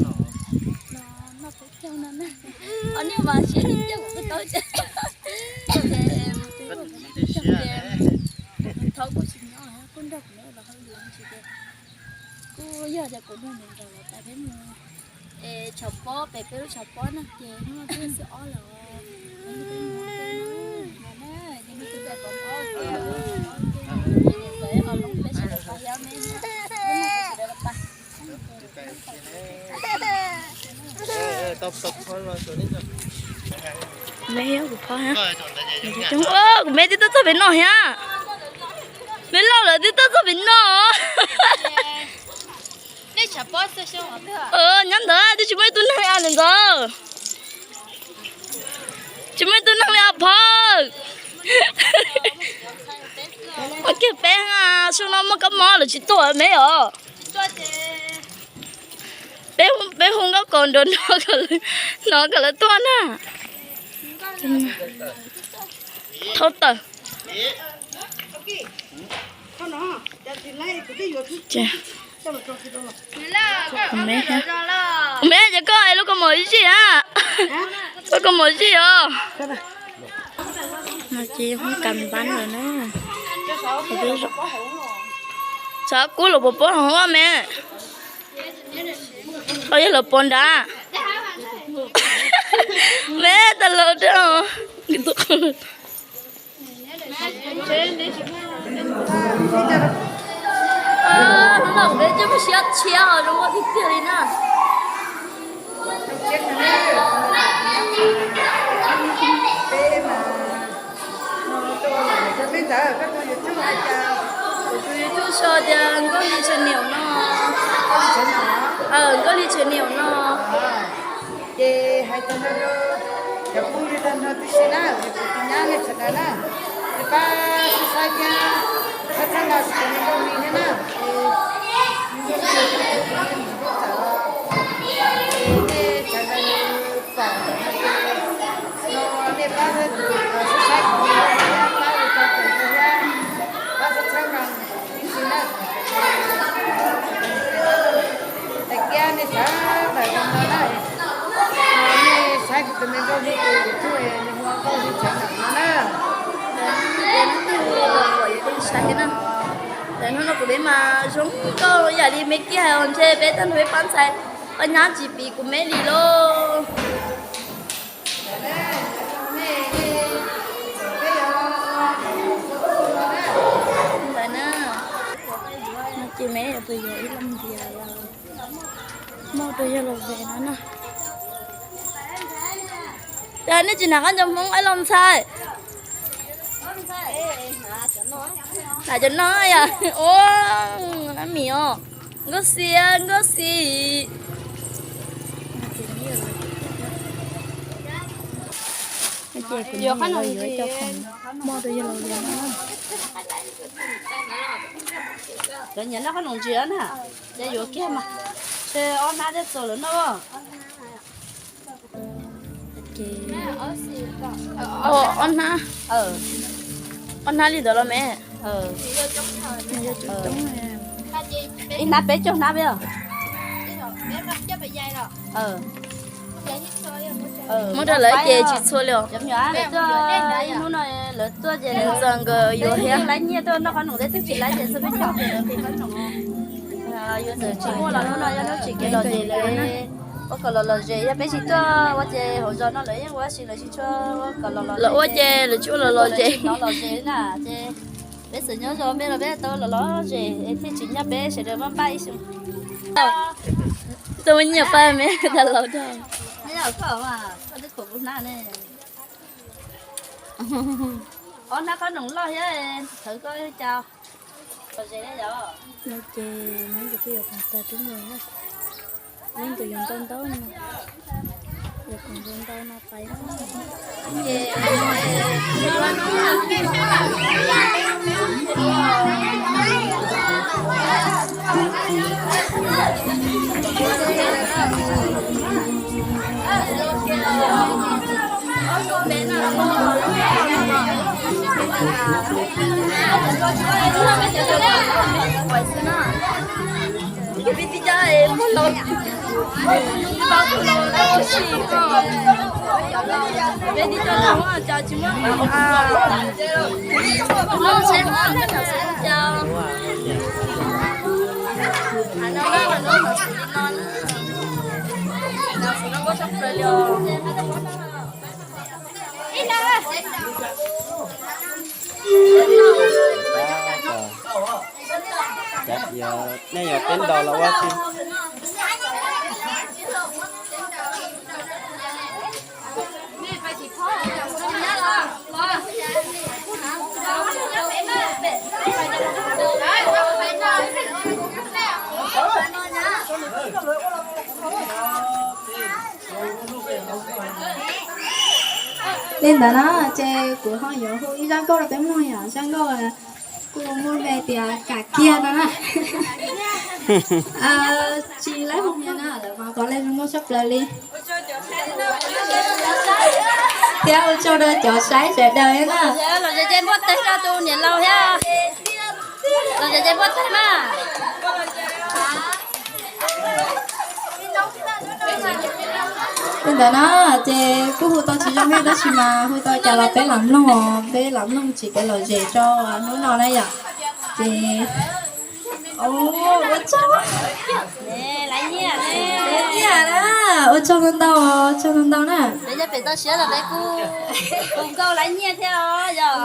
Noj peb caug no na. Ob niag mas siab li tiag kuv tau ces, ces mus twb mus peb caug ces thov kuj tsis nyob, kuj nrog kuv los hauj lwm tsis ces kuj yog tias kuv nrog nws nkaus los pab peb mus es tshav pob pem peb lub tshav pob na ces hnub no twb xiab ob lawm. Kuv me twb tuaj txog pem no thiab. Peb loj lawm twb tuaj txog pem no. Nyob ntawd twb tsis muaj ib tug neeg li ntawd. Tsis muaj ib tug neeg li os phauj. Ua kiag peb, xyoo no muaj kab mob lawv tsis tuaj me os. Peb, peb hu nkauj kaus nrov nrov no kom lawv tuaj na. Thaub tawm. Me, me ces koj es lub kaus mom zij na. Lub kaus mom zij os. No ces hoob kas npab lawm na. Xav kub los puas poob hauv me. Qhov yog lawv pov nrad. Me tas laus dab. Hnub no peb coj mus siab tshiab os, zoo nkauj tiag tiag li na. Peb mas no tuaj, peb ntawd koj tus YouTube hais cas? Kuv tus YouTube sau tias Nkauj Hli Channel no. Nkauj Hli Channel no. Ces hais tag nrho rau cov phooj ywg tag nrho tib si na, es kuv tus nyab nej sawv daws na, es pab subscribe thiab, pab txhawb nqa kuv tus me Nkauj Hli thiab na, es nej sawv daws pom no nej pab subscribe kuv thiab, pab ua tau tus thiab, pab txhawb nqa tib si na. Tais kiab nej sawv daws tau no na, nej saib kuv tus me Nkauj Hli tus YouTube, nws hu ua Nkauj Hli Channel no na. Ces hnub twg los pom yus tij saib thiab na. Ntawm hnub no kuv peb mas zoo nkauj yam li me kiag hais os, ntshe peb tag nrho peb pab ntxhais pab nyab tsis piv kuv me li lauj. Ntawd na, no ces me yuav tus yog ib leej ntiav los muaj rau yawg laus zes no na. Cas nej tsis hnav khaub ncaws Hmoob ib leej ntxhais? Hnav cov no yom. Ua, ab mis os. Nkauj Xi, Nkauj Xi. Ces kuv yuav cov khoom muaj rau yawg laus zes no. Lawv nyiam noj qhob noom ntsis na, ces yuav kiag mas, ces ob hnab thiaj txaus lawv noj. Ob hnab, ob hnab li ntawd los me. Ib hnab peb caug hnab peb. Muab rau lawv ces tsis txhua li os. Cov me nyuam lawv tuaj ib hnub no lawv tuaj ces lawv txawm nkawd yuav thiab, laib nyiaj tuaj noj qhob noom, twb tsis laib ces xwb peb caug ces lawv qhib qhob noom. Yuav txawm tsis muaj los hnub no yog hnub tsis kev lom zem lawm, ua kom los lom zem. Yog peb tsis tuaj ua ces hauv zos no lawv yeej ua si, lawv tsis tshua ua kom los lom, lawv ua ces lawv tsis ua los lom zem, lom zem na. Ces peb txawm nyob zos npe los peb tau los lom zem es thiaj tsis nyob peb sawv daws maj npaj ib xyoos. Tus me nyuam paj me tas laus dag. Ob hnab qhob noom loj thiab, thawv koj cas. No ces neb cov phooj ywg, qhov tag twb mus na, neb tus yuav ntau ntau no, yuav kom ntau ntau no pais. Peb tib co muab los, peb tib co los cov tsis muab, los seb muab cov, no no no no no no no no no Nej yog peb ntaus los ua tsi? Li ntawd na, ces kuv ho yuav hu ib zaj nkauj rau peb mloog yom, zaj nkauj kuj muaj npe tias Kam Kiag no na. Tsis laib hu npe na, lawv mas pom leej zoo nkauj tshaj plaws li. Thiab ua tsaug rau cov saib sawv daws na. Los zem zem npuaj teg rau tus niam laus thiab. Los zem zem npuaj teg mas. Li ntawd na, ces kuj hu tau tsis zoo thiab tab sis mas hu tau cas los peb lam mloog, peb lam mloog tsim kev lom zem rau hnub no na yom. Ces ua tsaug, ua tsaug ntau ntau, ua tsaug ntau ntau na. Peb nyob pem toj siab los peb kuj hu nkauj laib nyiaj thiab os yog.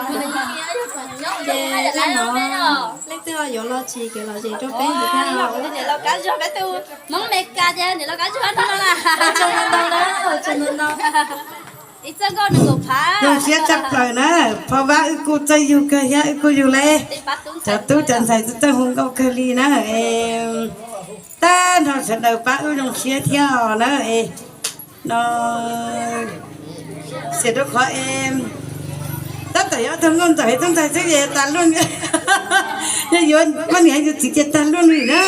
Ces leej no, leej twg yuav los tsim kev lom zem rau peb ntxiv thiab os. Niam laus Kab Zuag, peb tus Hmoob Mes Kas ces niam laus Kab Zuag no na. Ua tsaug ntau ntau na, ua tsaug ntau ntau. Ib txoj nkauj nees nkaum phav. Zoo siab tshaj plaws na, Phov Vab wb kuj txawj yug kawg thiab wb kuj yug le. Cov tub cov ntxhais txawj hu nkauj kawg li na. Tag nrho sawv daws pab wb zoo siab thiab os na. No, xiam rau qhov tab tom yuav tug nkauj ntxawm tub ntxhais xwb ces tas luaj, yog yuav poj niam yug txiv ces tas luaj li na.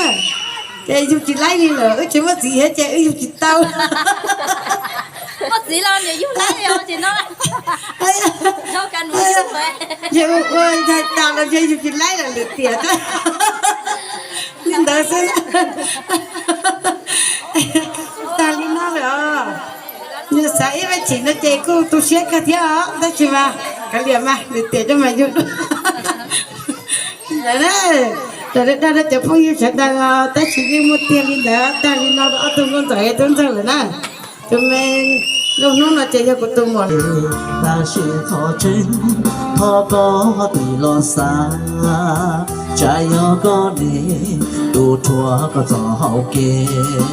Ces yug tsis laib li lawm, wb tsis muaj txiv thiab ces wb yug tsis tau. Muaj txiv los niam yug laib os ces no. Yog ua ntxhais tas los yog yug tsis laib lawm lwm tiam xwb. Li ntawd xwb. Tag li no lawm os. Nws xav ib vaj tsim no ces kuj tu siab kawg thiab os, tab sis mas kav liam mas lwm tiam coj mas yug dua. Ntawd na, raws li dag rau cov phooj ywg sawv daws os, tab sis yeej muaj tiag li ntawd, tag li no rau ob tug nkauj ntxawm tub ntxawg lawm na. Tus me nkauj hnub no ces yog kuv tus muam. Tab sis qhov tseeb, qhov koj twb los xav, tsam yog koj niam tus rhuav koj txoj hau kev.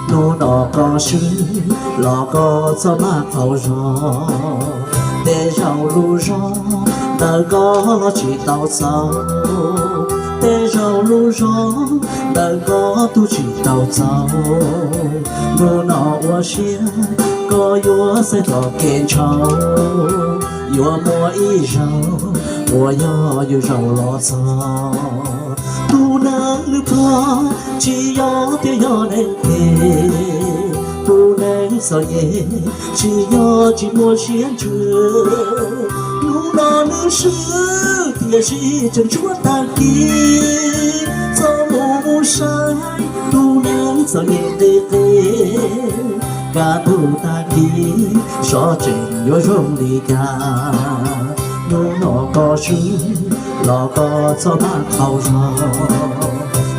Hnub no koj swb los koj txhob maj qaug zog, tej zaum lub zog ntawm koj los tsis tau txaus, tej zaum lub zog ntawm koj twb tsis tau txaus. Hnub no ua siab koj yuav xaiv txoj kev ntshaus, yuav muaj ib zaug uas yog yus zaum los txog. Tus neeg pluag tsis yog tias yog neeg phem, tus neeg txom nyem tsis yog tsis muaj siab ntsws. Hnub no nws swb tiam sis tseem tshuav tag kis, txhob mus saib tus neeg txom nyem qis qis, kaj ntug tag kis seb tseem yuav zoo li cas. Hnub no koj swb los koj txhob maj qaug zog,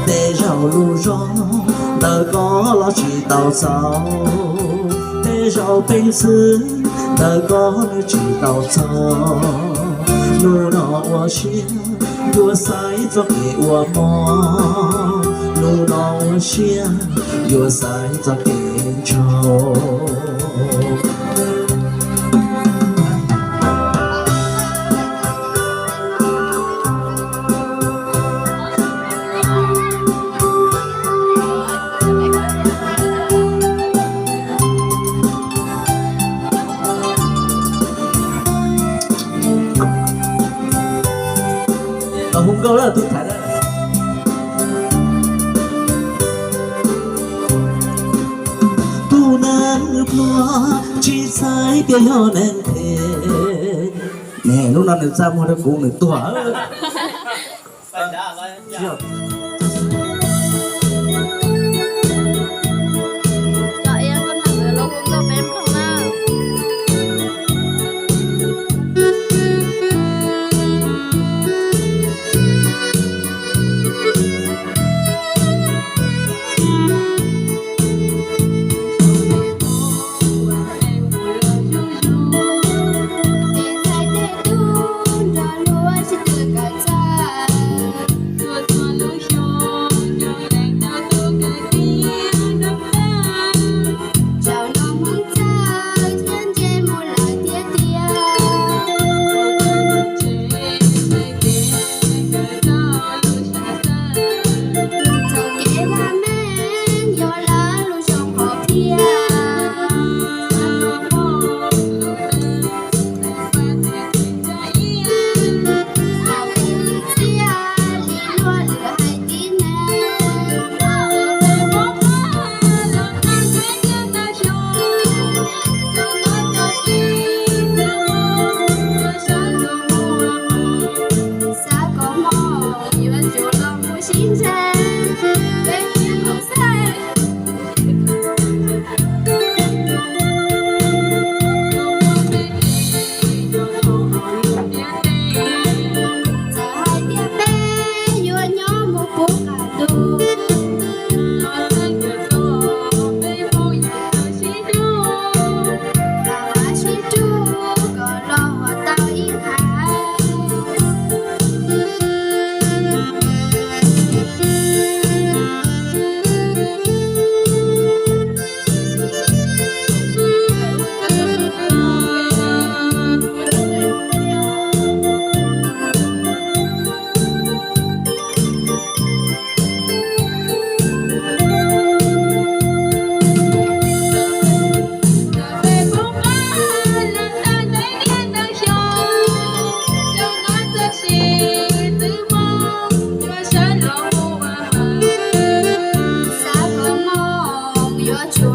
tej zaum lub zog ntawm koj los tsis tau txaus, tej zaum peev xwm ntawm koj nws tsis tau txog. Hnub no ua siab yuav xaiv txoj kev ua mov, hnub no ua siab yuav xaiv txoj kev ntshaus. Tus neeg pluag tsis txhais tias yog neeg phem. Hnub no nws txaj muag rau kuv nws tuag.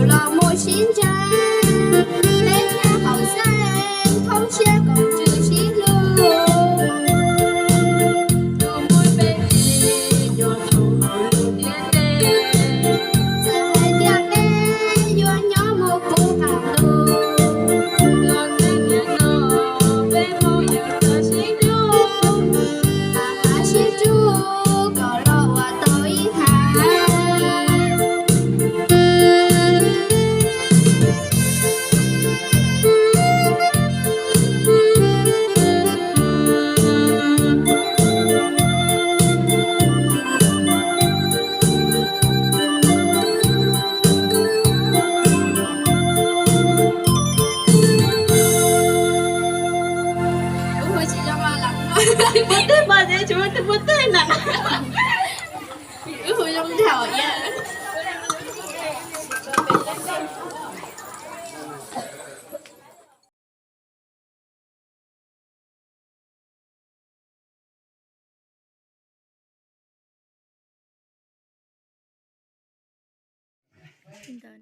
Los mus sib ntseeg, peb thiaj haum xeeb, thoob siab koom ntsws sib hlub. Tus muaj peb tsis yog thaum hauv lub ntiaj teb, txawm hais tias peb yuav nyob mus puv qab ntuj, los txij niaj no peb Hmoob yuav tau sib hlub, sib hlub kom los ua tau ib haiv. Wb hu tsis zoo los lawm. Muaj tej mas tsis muaj tej, muaj tej na. Wb hu zoo dhau ib yam. Ntawd.